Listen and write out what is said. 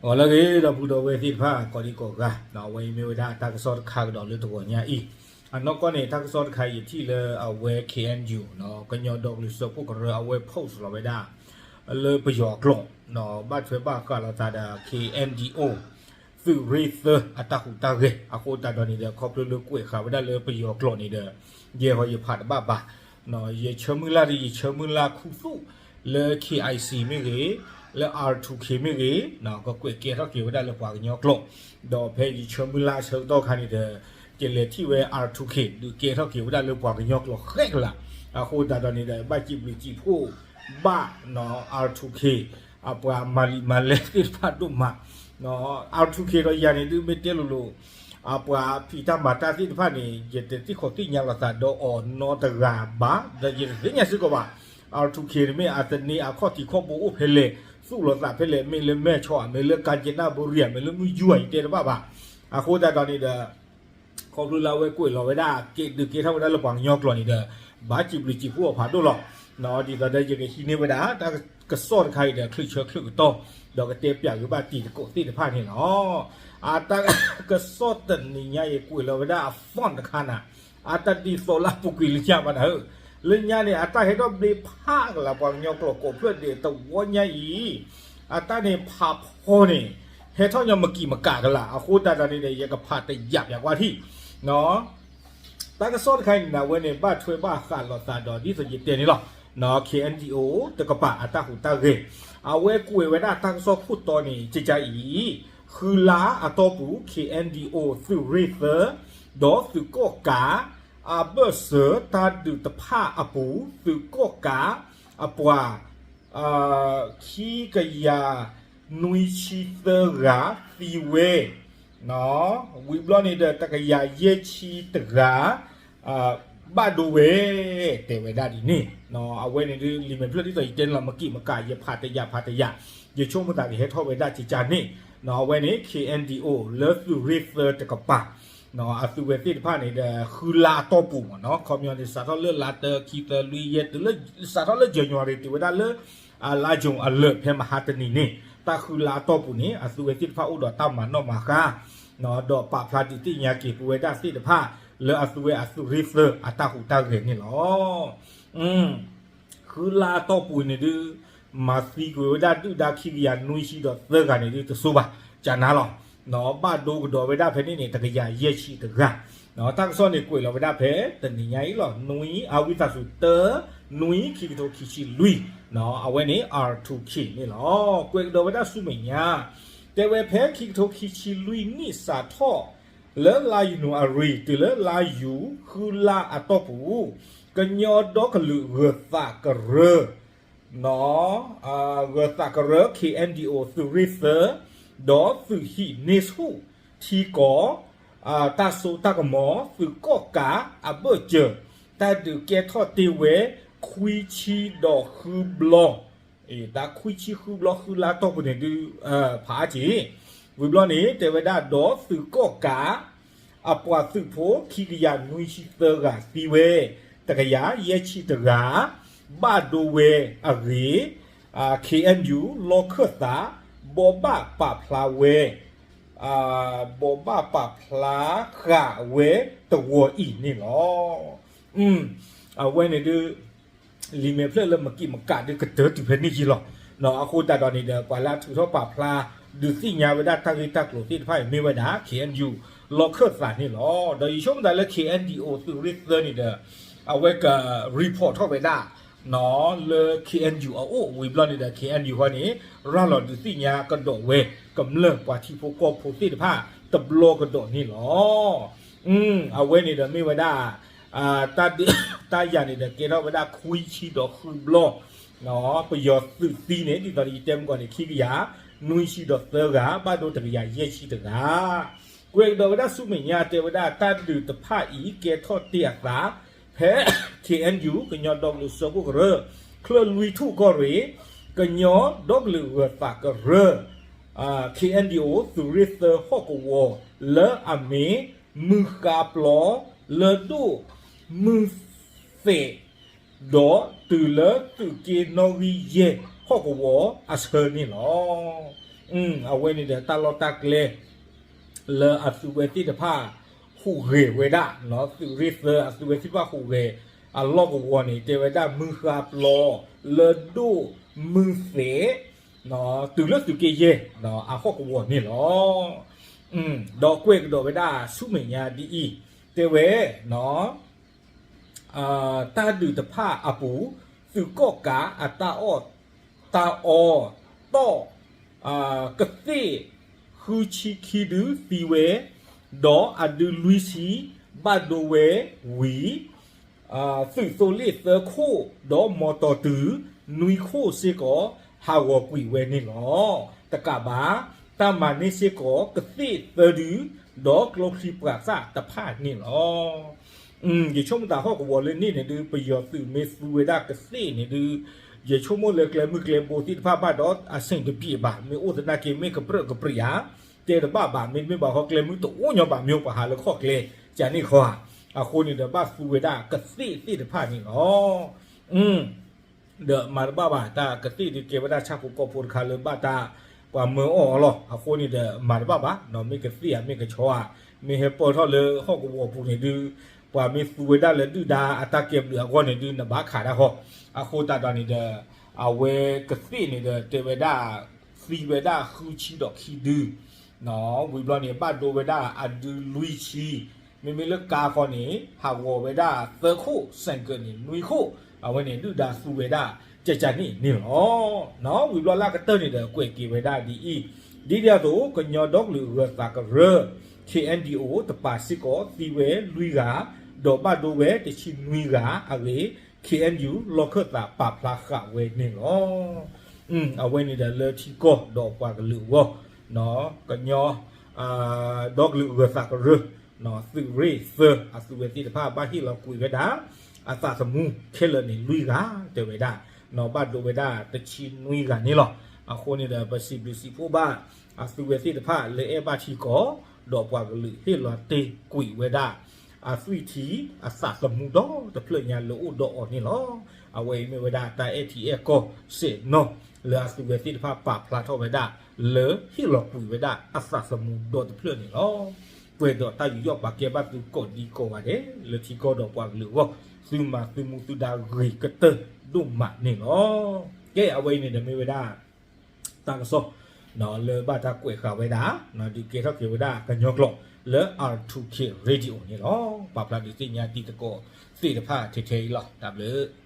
အိၣ်လၢအဂ့ၤ ဒီပုၢ်ဒီဝဲၢ်သ့ၣ်တဖၣ် ကိးဒံကိးဂၤ, အဝဲအံၤမ့ၢ်ဝဲဒၣ်တၢ်ကစီၣ်တခါကဒီးလၢတဂီၤညါအံၤ, အနီၢ်ကီၢ်န့ၣ် တၢ်ကစီၣ်တခါအံၤယထံၣ်လၢအဝဲ K N U ကညီဒီကလုာ်စၢဖှိၣ်ကရၢ အဝဲ post လီၤဝဲဒၣ် လၢပယီၤကျိာ် ဘၣ်ထွဲဘၣ်ဃးလိာ်သးဒီး K N D O သုးရ့ၣ်သၢအတၢ်ဟူးတၢ်ဂဲၤ အဃိသတးဒီးန့ၣ်ဒီး ခီဖျိလၢကွဲးဃာ်ဝဲဒၣ်လၢပယီၤကျိာ်န့ၣ်ဒီး ယဲဟီယဖးတဘၣ်ဘၣ် ယဆၢမုၢ်လၢ်ဒီး ယဆၢမုၢ်လၢ်ခူသူၣ်လၢ K I C မ့ၢ်ဂ့ၤ, လၢ R two K မ့ၢ်ဂ့ၤ, ကကွဲးကဲထီၣ်က့ၤဝဲဒၣ်လၢပှၤကညီကျိာ်, ဒီးဖဲယဆၢမုၢ်လၢ်ဆၢကတီၢ်ခါန့ၣ်ဒီး ယလဲၤထံၣ်ဝဲ R two K ဒုးကဲထီၣ်က့ၤဝဲဒၣ်လၢပှၤကညီကျိာ်ဃဲကလး, အဃိသတးဒီးန့ၣ်ဒီး ဘၣ်စံးဘျုးစံးဖှိၣ်ဘၣ် R two K အပှၤမၤလံာ်မၤလဲၢ်သ့ၣ်တဖၣ်ဒိၣ်မး, R two K ဒီးယၤန့ၣ်ဒုးမ့ၢ်တဲလိၤလိၤ အပှၤဖံးတၢ်မၤတၢ်သ့ၣ်တဖၣ်န့ၣ် ယတသ့ၣ်ခီၣ်သ့ၣ်ညါလိာ်သးဒီးအီၤနီတဂၤဘၣ်, ဒီးယတသ့ၣ်ညါစ့ၢ်ကီးဘၣ်, R two K န့ၣ်မ့ၢ်အသန့ၤအခီၣ်ထံးခီၣ်ဘိအိၣ်ဖဲလဲၣ်, သူၣ်လိာ်သးဖဲလဲၣ်, မ့ၢ်လၢမဲၢ်ဆီး မ့ၢ်လၢကၣ်ကၠနၣ်ဘူရံၤ မ့ၢ်လၢမုၢ်ယူၤ ယတဲတဘၣ်ဘၣ်, အဃိသတးဒီးန့ၣ်ဒီး ခီဖျိလၢအဝဲကွဲးလီၤဝဲဒၣ် ကဲဒုးကဲထီၣ်ဝဲဒၣ်လၢပှၤကညီကျိာ်န့ၣ်ဒီး ဘၣ်စံးဘျုးစံးဖှိၣ်အီၤဖးဒိၣ်လီၤ. ဒ်သိးဒီးယကဟံးန့ၢ်ဝဲဒၣ် တၢ်ကစီၣ်တခါအံၤဒီး ချုးဆၢချုးကတီၢ် ဒီးကတဲပၠးဂ့ၤဘၣ်တံၤသကိးသ့ၣ်တဖၣ်န့ၣ်လီၤ. အတၢ်ကစီၣ်တနံၤညါအံၤ ကွဲးလီၤဝဲဒၣ်အ font တခါနၤ, အတၢ်ဒ်သိးလၢအပူၤကွံာ်လၢညါဘၣ်နၤဧၢ, လၢညါန့ၣ် အတၢ်ဟဲထီၣ်ဘျ့ဖးကလး ပှၤကညီကျိာ်ကိးဖျၢၣ်ဒဲးတဝီညါအံၤ အတၢ်န့ၣ်ဖးဖီန့ၣ် ဟဲထီၣ်ညီမကံးမကးကလး, အဃိသတးဒီးန့ၣ်ဒီး ယကဖးတယာ်ပၠးကွၢ်ထံၣ် တၢ်ကစီၣ်တခါအံၤန့ၣ် အဝဲန့ၣ် ဘၣ်ထွဲဘၣ်ဃးလိာ်သးဒီး ဒ်သိးယတဲန့ၣ်လီၤ, K N D O တကပၤအတၢ်ဟူးတၢ်ဂဲၤ, အဝဲကွဲးဝဲဒၣ်တၢ်ကစီၣ်ခိၣ်တီန့ၣ် ကကါအံၤ, ဃုလါအတီၢ်ပူၤ K N D O သုးရ့ၣ်သၢ ဒီးသုးကီၣ်ကး အဘၢၣ်စၢၤတၢ်ဒုးတဖၣ်အပူၤ သုးကီၣ်ကး အပှၤ ခံကယၤနွံဆံသၢဂၤသံဝဲ, ဝံၤဘျီန့ၣ်ဒီး တကယၤယဲၢ်ဆံတဂၤ ဘၣ်ဒိဝဲ, တဲဝဲဒၣ်ဒ်န့ၣ်, အဝဲန့ၣ်ဒုး လံာ်မဲာ်ဖျၢၣ်ဒ်သိးယတဲန့ၣ်လီၤ မကံးမကး ယဖးတယာ်ဖးတယာ်, ယဆိကမိၣ်သးကဟဲထီၣ်ဝဲဒၣ်ကကါန့ၣ်, အဝဲန့ၣ် K N D O လၢသုးရ့ၣ်သၢတကပၤ အသုဝဲသ့ၣ်တဖၣ်န့ၣ်ဒီး ဃုလါအတီၢ်ပူၤမ့ၢ်နီၤ, ခီပညီန့ၣ် စးထီၣ်လၢလါတၢ ခံ သၢ လွံၢ် ယဲၢ် တုၤလၢ စးထီၣ်လၢ January တုၤဝဲဒၣ်လၢ အလါ June အလၢာ်ဖဲမဟါတနံၤန့ၣ် တၢ်ဃုလါအတီၢ်ပူၤန့ၣ် အသုဝဲသ့ၣ်တဖၣ်အိၣ်ဒီးတၢ်မၤနီၣ်မၤဃါ ဒီးပာ်ဖျါဒုးသ့ၣ်ညါက့ၤပဝဲဒၣ်သ့ၣ်တဖၣ် လၢအသုဝဲအသုးရ့ၣ်သၢအတၢ်ဟူးတၢ်ဂဲၤန့ၣ်လီၤ. ဃုလါအတီၢ်ပူၤန့ၣ်ဒုး မၤသံကွံာ်ဝဲဒၣ်ဒုၣ်ဒါခံကယၤနွံဆံဒီးသၢဂၤန့ၣ်ဒုးတစိၤဘၣ် ကနၤလီၤ. ဘၣ်ဒိကဒီးဝဲဒၣ်ဖဲန့ၣ်န့ၣ် တကယၤယဲၢ်ဆံတဂၤ, တၢ်ကစီၣ်န့ၣ်ကွဲးလီၤဝဲဒၣ်ဖဲ တနံၤညါအံၤလီၤ, နွံ အဝံသးစူၤ တၢ နွံ ခံကထိခံဆံလွံၢ်, အဝဲန့ၣ် R two K န့ၣ်လီၤ. ကွဲးကဒီးဝဲဒၣ်ဆူမဲာ်ညါ တဲဝဲဖဲခံကထိခံဆံလွံၢ်နံၣ်စးထီၣ် လၢလါယနူၤအရံၤ တုၤလၢလါယူၤ ဃုလါအတီၢ်ပူၤ ကညီဒီကလုာ်ဂၢၤသးကရၢ ဂၢၤသးကရၢ K N D O သုးရ့ၣ်သၢ ဒီးသုးဟံးန့ၢ်ဆူၣ်ထံကီၢ် တၢ်စိတၢ်ကမီၤ သုးကီၣ်ကးအဘၢၣ်စၢၤ တၢ်ဒုးကဲထီၣ်တ့ၢ်ဝဲ ခွံဆံဒီးဃုဘျီ တၢ်ခွံဆံဃုဘျီဃုလါတီၢ်ပူၤန့ၣ်ဒုး ဖးအါက့ၤ ဝံၤဘျီန့ၣ် တဲဝဲဒၣ်ဒီးသုးကီၣ်ကး အပှၤသုးဖိခံကယၤနွံဆံသၢဂၤသံဝဲ တကယၤယဲၢ်ဆံတဂၤ ဘၣ်ဒိဝဲအဂ့ၢ် K N U လီၢ်ခၢၣ်သး ဘိးဘၣ်ပာ်ဖျါဝဲ ဘိးဘၣ်ပာ်ဖျါဃာ်ဝဲတဝီၤအံၤန့ၣ်လီၤ. အဝဲန့ၣ်ဒုး လံာ်မဲာ်ဖျၢၣ်လၢမကံးမကးဒုးကတၢၢ်တုၤဖဲန့ၣ်က့ၤလီၤ. အဃိသတးဒီးန့ၣ်ဒီး ပှၤလၢအထုးထီၣ်ပာ်ဖျါ ဒုးသ့ၣ်ညါဝဲဒၣ်တၢ်ဂ့ၢ်တၢ်ကျိၤသ့ၣ်တဖၣ်အံၤမ့ၢ်ဝဲဒၣ် K N U လီၢ်ခၢၣ်သးန့ၣ်လီၤ. ဒီးယဆိကမိၣ်သးလၢ K N D O သုးရ့ၣ်သၢန့ၣ်ဒီး အဝဲက report ထီၣ်ဝဲဒၣ် လၢ K N U အအိၣ်ဝံၤဘျီန့ၣ်ဒီး K N U ဃီန့ၣ် ရၤလီၤဒုးသ့ၣ်ညါကဒီးဝဲ ကမျၢၢ်ပှၤထံဖိကီၢ်ဖိသ့ၣ်တဖၣ်တဘျီကဒီးန့ၣ်လီၤ. အဝဲန့ၣ်ဒီးမ့ၢ်ဝဲဒၣ် တၢ်ယၤန့ၣ်ဒီးကဲထီၣ်ဝဲဒၣ်ခွံဆံဒီးဃုဘျီ ပယီၤသုးသံန့ၣ် ဒ်သိးယတဲမုၢ်ကီၢ်န့ၣ် ခံကယၤနွံဆံဒီးသၢဂၤ ဘၣ်ဒိတကယၤယဲၢ်ဆံတဂၤ ကွဲးကဒီးဝဲဒၣ်ဆူမဲာ်ညါ တဲဝဲဒၣ်တၢ်ဒုးတဖၣ်အံၤ ကဲထီၣ်တ့ၢ်အသး ဖဲ K N U ကညီဒီကလုာ်စၢဖှိၣ်ကရၢ ချၢၣ်လွံၢ်ထူၣ်ကီၢ်ရ့ၣ် ကညီဒီကလုာ်ဂၢၤသးကရၢ K N D O သုးရ့ၣ်သၢဟီၣ်ကဝီၤ လၢအမ့ၢ် မုၢ်ဃါပျီ လၢဒိၣ်မုၢ်သဲး ဒီးတုၤလၢသုးက့နီၣ်ဂံၢ်ယဲၢ်ဟီၣ်ကဝီၤအဆၢန့ၣ်လီၤ. အဝဲန့ၣ်ဒီးတၢ်လီၢ်တၢ်ကျဲ လၢအသုဝဲသ့ၣ်တဖၣ်ဟူးဂဲၤဝဲဒၣ်, သုးရ့ၣ်သၢအသုဝဲသ့ၣ်တဖၣ်ဟူးဂဲၤအလီၢ်ကဝီၤန့ၣ် တဲဝဲဒၣ်မုၢ်ဃါပျီ လၢဒိၣ်မုၢ်သဲး တုၤလၢသုးက့ယဲၢ်အဟီၣ်ကဝီၤန့ၣ်လီၤ. ဒီးကွဲးကဒီးဝဲဒၣ်ဆူမဲာ်ညါဒ်အံၤ, တဲဝဲ တၢ်ဒုးတဖၣ်အပူၤ သုးကီၣ်ကးအတၢ်အီၣ်တၢ်အီ တီၢ် ကသ့ၣ်ဃုဆံခံဒုသံဝဲ, ဒီးအဒုလွံၢ်ဆံဘၣ်ဒိဝဲဝံၤ, သုးသိလ့ၣ်သၢခိၣ် ဒီးမီတီၤတုၤနွံခိၣ်စ့ၢ်ကီး ဟးဂီၤကွံာ်ဝဲန့ၣ်လီၤ. တကးဘၣ် တၢ်မၤန့ၢ်စ့ၢ်ကီးကသ့ၣ်သၢဒု ဒီးကျိချံမျိာ်သၣ်တဖၣ်န့ၣ်လီၤ. ယဆိကမိၣ်တၢ်ဟီၣ်ကဝီၤလၢန့ၣ်န့ၣ်ဒုး ပယီၤသုးမ့ၢ်သူဝဲဒၣ်ကသ့ၣ်န့ၣ်ဒုး ယဆိကမိၣ်လၢကျဲမုၢ်ကျဲဘိသ့ၣ်တဖၣ်ဘၣ်ဒီးအဆင်တပြေဘၣ်, မ့ၢ်အိၣ်သနာ်က့မ့ၢ်ကပြၢၣ်ကပြံဧါ, တဲတဘၣ်ဘၣ်, မ့တမ့ၢ်ဘၣ်ဃီကျဲမုၢ်တအိၣ်ညီဘၣ် မ့ၢ်ပှၤဟးလၢခီၣ်ကျဲ ကန့ၣ်ဃီဧါ. အဃိန့ၣ်ဒီးဘၣ်သူဝဲဒၣ်ကသ့ၣ်သ့ၣ်တဖၣ်န့ၣ်လီၤ. ဒီးမၤတဘၣ်ဘၣ် တၢ်ကသ့ၣ်ဒုးကဲဝဲဒၣ်ဆၣ်ဖိကီၢ်ဖိတခါလၢဘၣ်တၢ်ပှၤမၢအီၣ်အီၤလီၤ. အဃိန့ၣ်ဒီးမၤတဘၣ်ဘၣ်, မ့ၢ်ကသ့ၣ်ဧါ မ့ၢ်ကဆီဧါ, မ့ၢ်ဟဲပၢၢ်ထီၣ်လၢဟီၣ်ကဝီၤပူၤန့ၣ်ဒုး ပှၤမ့ၢ်သူဝဲဒၣ်လၢဒုၣ်ဒါအတၢ်ကဲဘျုးအဂီၢ်န့ၣ်ဒုး နဘၣ်ခးတၢ်ဃီ. အဃိသတးဒီးန့ၣ်ဒီး အဝဲကသ့ၣ်န့ၣ်ဒီးတဲဝဲဒၣ် သံဝဲဒၣ်ဃုဆံဒီးခံဒု ဝံၤဘျီန့ၣ် ဘၣ်ဒိဝဲဒၣ်အဒုလွံၢ်ဆံ, မ့မ့ၢ်လၢကါဃီန့ၣ် ဟးဂီၤဝဲဒၣ်သၢခိၣ်, စဲးကၢးန့ၣ်နွံခိၣ်, အဝဲန့ၣ်ဒုၣ်ဒါသူဝဲဒၣ် ကကန့ၣ်န့ၣ်လီၤ. ဝံၤဘျီလၢအကတၢၢ်န့ၣ်ဒီးကွဲးက့ၤဝဲဒၣ်ဒ်အံၤ, ဒ်န့ၣ်အသိး ကညီဒီကလုာ်ဂၢၤသးကရၢ K N D O တပၤစ့ၢ်ကီးသံဝဲလွံၢ်ဂၤ, ဒီးဘၣ်ဒိဝဲတဆံနွံဂၤအဂ့ၢ် K N U လီၢ်ခၢၣ်သးပာ်ဖျါဃာ်ဝဲန့ၣ်လီၤ. အဝဲန့ၣ်ဒီးလၢထံကီၢ်ဒီးပှၤကလုာ်အဂီၢ်, ကညီ ဒီကလုာ်ဂၢၤသးကရၢ သုးရ့ၣ်သၢ အသုးဝဲသ့ၣ်တဖၣ်ဘၣ်ဟ့ၣ်လီၤကွံာ်ဝဲဒၣ် အသးသမူခဲလၢာ်န့ၣ်လွံၢ်ဂၤ တဲဝဲဒၣ်, ဘၣ်ဒိဝဲဒၣ်တဆံနွံဂၤန့ၣ်လီၤ. အဃိန့ၣ်ဒီး ပစံးဘျုးစံးဖှိၣ်ဘၣ် အသုးဝဲသ့ၣ်တဖၣ်လၢအဲၣ်ဘၣ်ထံကီၢ် ဒီးပှၤကလုာ်ဟ့ၣ်လီၤတ့ၢ်ကွံာ်ဝဲဒၣ် အသွံၣ်ထံ အသးသမူဒီတဖျၢၣ်ညါလၢအိၣ်ဒီးအီၤန့ၣ်လီၤ. အဝဲအံၤမ့ၢ်ဝဲဒၣ်တၢ်အဲၣ်ထံအဲၣ်ကီၢ်စဲးနီၢ် လၢအသုးဝဲသ့ၣ်တဖၣ်ပာ်ဖျါထီၣ်ဝဲဒၣ် လၢဟ့ၣ်လီၤကွံာ်ဝဲဒၣ်အသးသမူဒီတဖျၢၣ်န့ၣ်လီၤ. ပှဲၤဒီးတၢ်ယူးယီၣ်ပာ်ကဲဘၣ်သုကိးဒံကိးဂၤဒဲး လၢထံကီၢ်ဒီးပှၤကလုာ်အဂီၢ်, သုမၤသုမူသုဒါဂ့ၤကတၢၢ်ဒိၣ်မးန့ၣ်လီၤ. ကဲ အဝဲအံၤန့ၣ်ဒီးမ့ၢ်ဝဲဒၣ် တၢ်ကစီၣ် လၢဘၣ်တၢ်ကွဲးဃာ်ဝဲဒၣ် ဒုးကဲထီၣ်က့ၤဝဲဒၣ်ကညီကျိာ်လၢ R two K Radio န့ၣ်လီၤ. ပာ်ဖျါဒုးသ့ၣ်ညါတံၤသကိးသ့ၣ်တဖၣ်ထဲထဲအံၤလီၤ. တၢ်ဘျုး